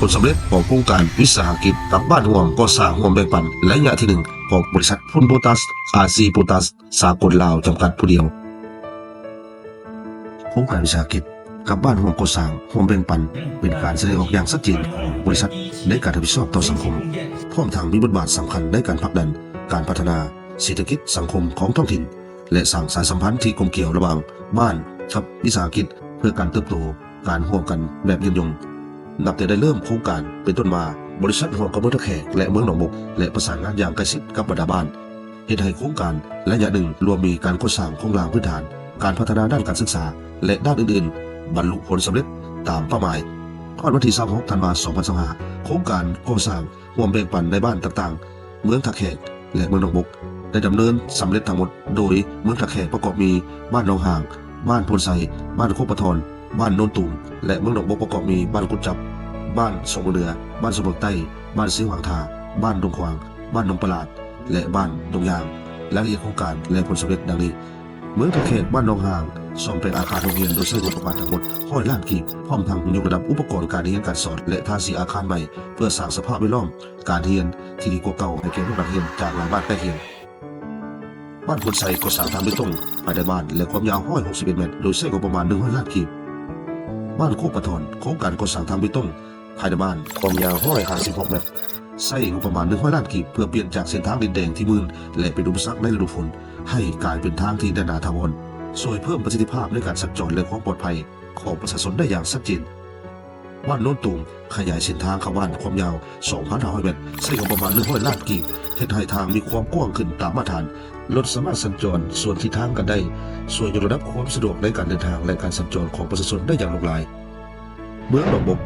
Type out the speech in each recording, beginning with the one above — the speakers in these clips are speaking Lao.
ຜົນສຳເລັດຂອງໂຄງການວິສາຫະກິດກັບບ້ານຮ່ວມກໍ່ສ້າງຮ່ວມແບ່ງປັນໄລຍະທີໜຶ່ງ ຂອງບໍລິສັດພຸນໂບຕັສ ອາຊີໂບຕັສ ສາກົນລາວ ຈຳກັດຜູ້ດຽວ. ໂຄງການວິສາຫະກິດກັບບ້ານຮ່ວມກໍ່ສ້າງຮ່ວມແບ່ງປັນ ເປັນການສະແດງອອກຢ່າງຊັດເຈນຂອງບໍລິສັດໃນການຮັບຜິດຊອບຕໍ່ສັງຄົມ, ພ້ອມທັງມີບົດບາດສຳຄັນໃນການຜັກດັນການພັດທະນາເສດຖະກິດສັງຄົມຂອງທ້ອງຖິ່ນ ແລະ ສ້າງສາຍສຳພັນທີ່ກົມກຽວລະຫວ່າງບ້ານກັບວິສາຫະກິດ ເພື່ອການເຕີບໂຕ ການຮ່ວມກັນແບບຍືນຍົງ. ນັບແຕ່ໄດ້ເລີ່ມໂຄງການເປັນຕົ້ນມາ, ບໍລິສັດຮ່ວມກັບເມືອງທ່າແຂກ ແລະ ເມືອງໜອງບົກ ແລະ ປະສານງານຢ່າງໃກ້ຊິດກັບບັນດາບ້ານ, ເຮັດໃຫ້ໂຄງການໄລຍະໜຶ່ງລວມມີການກໍ່ສ້າງໂຄງລ່າງພື້ນຖານ, ການພັດທະນາດ້ານການສຶກສາ ແລະ ດ້ານອື່ນໆ ບັນລຸຜົນສຳເລັດຕາມເປົ້າໝາຍ. ຮອດວັນທີຊາວຫົກ ທັນວາ ສອງພັນຊາວຫ້າ ໂຄງການກໍ່ສ້າງຮ່ວມແບ່ງປັນໃນບ້ານຕ່າງໆ ເມືອງທ່າແຂກ ແລະ ເມືອງໜອງບົກ ໄດ້ດຳເນີນສຳເລັດທັງໝົດ, ໂດຍເມືອງທ່າແຂກປະກອບມີບ້ານໜອງຫາງ, ບ້ານໂພນໄຊ, ບ້ານໂຄກປະທອນ, ບ້ານໂນນຕູມ ແລະ ເມືອງໜອງບົກປະກອບມີບ້ານກຸດຈັບ, ບ້ານສອງເມືອງເໜືອ, ບ້ານສອງເມືອງໃຕ້, ບ້ານຊຽງຫວາງທາ, ບ້ານດົງຂວາງ, ບ້ານໜອງປະຫຼາດ ແລະ ບ້ານດົງຍາງ. ລາຍລະອຽດໂຄງການ ແລະ ຜົນສຳເລັດດັ່ງນີ້. ເມືອງທ່າແຂກ ບ້ານໜອງຫາງ ສ້ອມແປງອາຄານໂຮງຮຽນໂດຍໃຊ້ງົບປະມານທັງໝົດຮ້ອຍລ້ານກີບ, ພ້ອມທັງຍົກລະດັບອຸປະກອນການຮຽນການສອນ ແລະ ທາສີອາຄານໃໝ່ ເພື່ອສ້າງສະພາບແວດລ້ອມການຮຽນທີ່ດີກວ່າເກົ່າໃຫ້ແກ່ລູກນັກຮຽນຈາກຫຼາຍບ້ານໃກ້ຄຽງ. ບ້ານໂພນໄຊ ກໍ່ສ້າງທາງເບຕົງພາຍໃນບ້ານ ແລະ ຄວາມຍາວຮ້ອຍຫົກສິບເອັດແມັດ ໂດຍໃຊ້ງົບປະມານໜຶ່ງຮ້ອຍລ້ານກີບ. ບ້ານໂຄກປະທອນ ໂຄງການກໍ່ສ້າງທາງເບຕົງພາຍໃນບ້ານ ຄວາມຍາວຮ້ອຍຫ້າສິບຫົກແມັດ ໃຊ້ງົບປະມານໜຶ່ງຮ້ອຍລ້ານກີບ ເພື່ອປ່ຽນຈາກເສັ້ນທາງດິນແດງທີ່ມື່ນ ແລະ ເປັນອຸປະສັກໃນລະດູຝົນ ໃຫ້ກາຍເປັນທາງທີ່ແໜ້ນໜາຖາວອນ, ຊ່ວຍເພີ່ມປະສິດທິພາບໃນການສັນຈອນ ແລະ ຄວາມປອດໄພຂອງປະຊາຊົນໄດ້ຢ່າງຊັດເຈນ. ບ້ານໂນນຕູມ ຂະຫຍາຍເສັ້ນທາງເຂົ້າບ້ານຄວາມຍາວສອງພັນຫ້າຮ້ອຍແມັດ ໃຊ້ງົບປະມານໜຶ່ງຮ້ອຍລ້ານກີບ ເຮັດໃຫ້ທາງມີຄວາມກວ້າງຂຶ້ນຕາມມາດຖານ, ລົດສາມາດສັນຈອນສວນທິດທາງກັນໄດ້, ຊ່ວຍຍົກລະດັບຄວາມສະດວກໃນການເດີນທາງ ແລະ ການສັນຈອນຂອງປະຊາຊົນໄດ້ຢ່າງຫຼວງຫຼາຍ. ເມືອງໜອງບົກ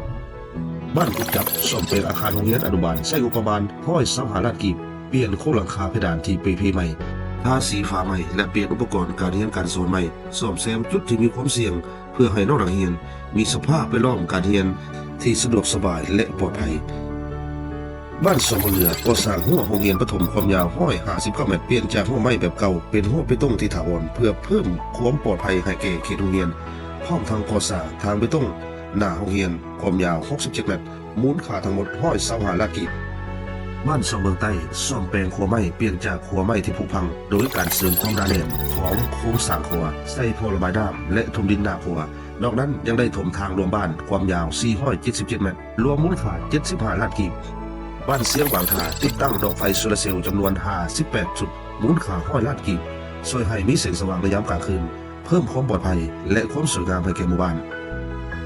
ບ້ານກຸດຈັບ ສ້ອມແປງອາຄານໂຮງຮຽນອະນຸບານ ໃຊ້ງົບປະມານຮ້ອຍຊາວຫ້າລ້ານກີບ, ປ່ຽນໂຄງຫຼັງຄາເພດານທີ່ເປ່ເພໃໝ່, ທາສີຝາໃໝ່ ແລະ ປ່ຽນອຸປະກອນການຮຽນການສອນໃໝ່, ສ້ອມແຊມຈຸດທີ່ມີຄວາມສ່ຽງ ເພື່ອໃຫ້ນ້ອງນັກຮຽນມີສະພາບແວດລ້ອມການຮຽນທີ່ສະດວກສະບາຍ ແລະ ປອດໄພ. ບ້ານສອງເມືອງເໜືອ ກໍ່ສ້າງຮົ້ວໂຮງຮຽນປະຖົມຄວາມຍາວຮ້ອຍຫ້າສິບເກົ້າແມັດ, ປ່ຽນຈາກຮົ້ວໄມ້ແບບເກົ່າເປັນຮົ້ວເບຕົງທີ່ຖາວອນ ເພື່ອເພີ່ມຄວາມປອດໄພໃຫ້ແກ່ເຂດໂຮງຮຽນ, ພ້ອມທັງກໍ່ສ້າງທາງເບຕົງໜ້າໂຮງຮຽນຄວາມຍາວຫົກສິບເຈັດແມັດ, ມູນຄ່າທັງໝົດຮ້ອຍຊາວຫ້າລ້ານກີບ. ບ້ານສອງເມືອງໃຕ້ ສ້ອມແປງຂົວໄມ້, ປ່ຽນຈາກຂົວໄມ້ທີ່ຜຸພັງ ໂດຍການເສີມຄວາມໜາແໜ້ນຂອງໂຄງສ້າງຂົວ, ໃສ່ທໍ່ລະບາຍນ້ຳ ແລະ ຖົມດິນໜ້າຂົວ. ນອກນັ້ນຍັງໄດ້ຖົມທາງລວມບ້ານຄວາມຍາວສີ່ຮ້ອຍເຈັດສິບເຈັດແມັດ, ລວມມູນຄ່າເຈັດສິບຫ້າລ້ານກີບ. ບ້ານຊຽງຫວາງທາ ຕິດຕັ້ງດອກໄຟໂຊລາເຊວຈຳນວນຫ້າສິບແປດຈຸດ, ມູນຄ່າຮ້ອຍລ້ານກີບ, ຊ່ວຍໃຫ້ມີແສງສະຫວ່າງໃນຍາມກາງຄືນ, ເພີ່ມຄວາມປອດໄພ ແລະ ຄວາມສວຍງາມໃຫ້ແກ່ໝູ່ບ້ານ.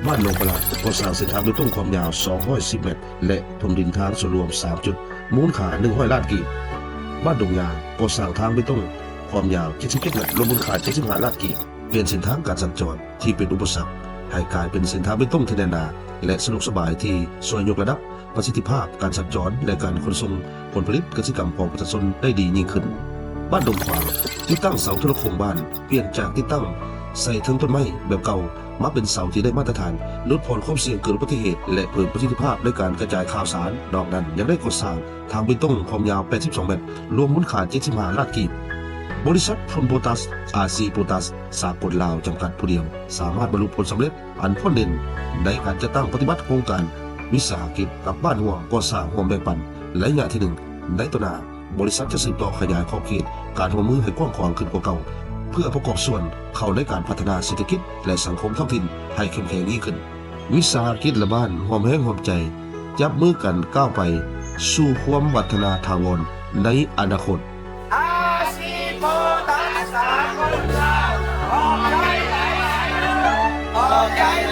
ບ້ານໜອງປະຫຼາດ ກໍ່ສ້າງເສັ້ນທາງເບຕົງຄວາມຍາວສອງຮ້ອຍສິບແມັດ ແລະ ຖົມດິນທາງສ່ວນລວມສາມຈຸດ, ມູນຄ່າໜຶ່ງຮ້ອຍລ້ານກີບ. ບ້ານດົງຍາງ ກໍ່ສ້າງທາງເບຕົງຄວາມຍາວເຈັດສິບເຈັດແມັດ, ລວມມູນຄ່າເຈັດສິບຫ້າລ້ານກີບ. ປ່ຽນເສັ້ນທາງການສັນຈອນທີ່ເປັນອຸປະສັກ ໃຫ້ກາຍເປັນເສັ້ນທາງເບຕົງທີ່ແໜ້ນໜາ ແລະ ສະດວກສະບາຍ ທີ່ຊ່ວຍຍົກລະດັບປະສິດທິພາບການສັນຈອນ ແລະ ການຂົນສົ່ງຜົນຜະລິດກະສິກຳຂອງປະຊາຊົນໄດ້ດີຍິ່ງຂຶ້ນ. ບ້ານດົງຂວາງ ຕິດຕັ້ງເສົາໂທລະໂຄ່ງບ້ານ, ປ່ຽນຈາກຕິດຕັ້ງໃສ່ເທິງຕົ້ນໄມ້ແບບເກົ່າ ມາເປັນເສົາທີ່ໄດ້ມາດຕະຖານ, ຫຼຸດຜ່ອນຄວາມສ່ຽງເກີດອຸບັດຕິເຫດ ແລະ ເພີ່ມປະສິດທິພາບໃນການກະຈາຍຂ່າວສານ. ນອກນັ້ນຍັງໄດ້ກໍ່ສ້າງ ທາງເບຕົງຄວາມຍາວແປດສິບສອງແມັດ, ລວມມູນຄ່າເຈັດສິບຫ້າລ້ານກີບ. ບໍລິສັດພຸນໂບຕັສ ອາຊີໂບຕັສ ສາກົນລາວ ຈຳກັດຜູ້ດຽວ ສາມາດບັນລຸຜົນສຳເລັດອັນໂດດເດັ່ນໃນການຈັດຕັ້ງປະຕິບັດໂຄງການວິສາຫະກິດກັບບ້ານຮ່ວມກໍ່ສ້າງຮ່ວມແບ່ງປັນໄລຍະທີໜຶ່ງ. ໃນຕໍ່ໜ້າ, ບໍລິສັດຈະສືບຕໍ່ຂະຫຍາຍຂອບເຂດການຮ່ວມມືໃຫ້ກວ້າງຂວາງຂຶ້ນກວ່າເກົ່າ, ເພື່ອປະກອບສ່ວນເຂົ້າໃນການພັດທະນາເສດຖະກິດ ແລະ ສັງຄົມທ້ອງຖິ່ນໃຫ້ເຂັ້ມແຂງຍິ່ງຂຶ້ນ. ວິສາຫະກິດ ແລະ ບ້ານ ຮ່ວມແຮງຮ່ວມໃຈ ຈັບມືກັນກ້າວໄປສູ່ຄວາມວັດທະນາຖາວອນໃນອະນາຄົດ. ອາຊີໂບຕັສ ສາກົນລາວ ອອກໃຈຫຼາຍໆ ອອກໃຈຫຼ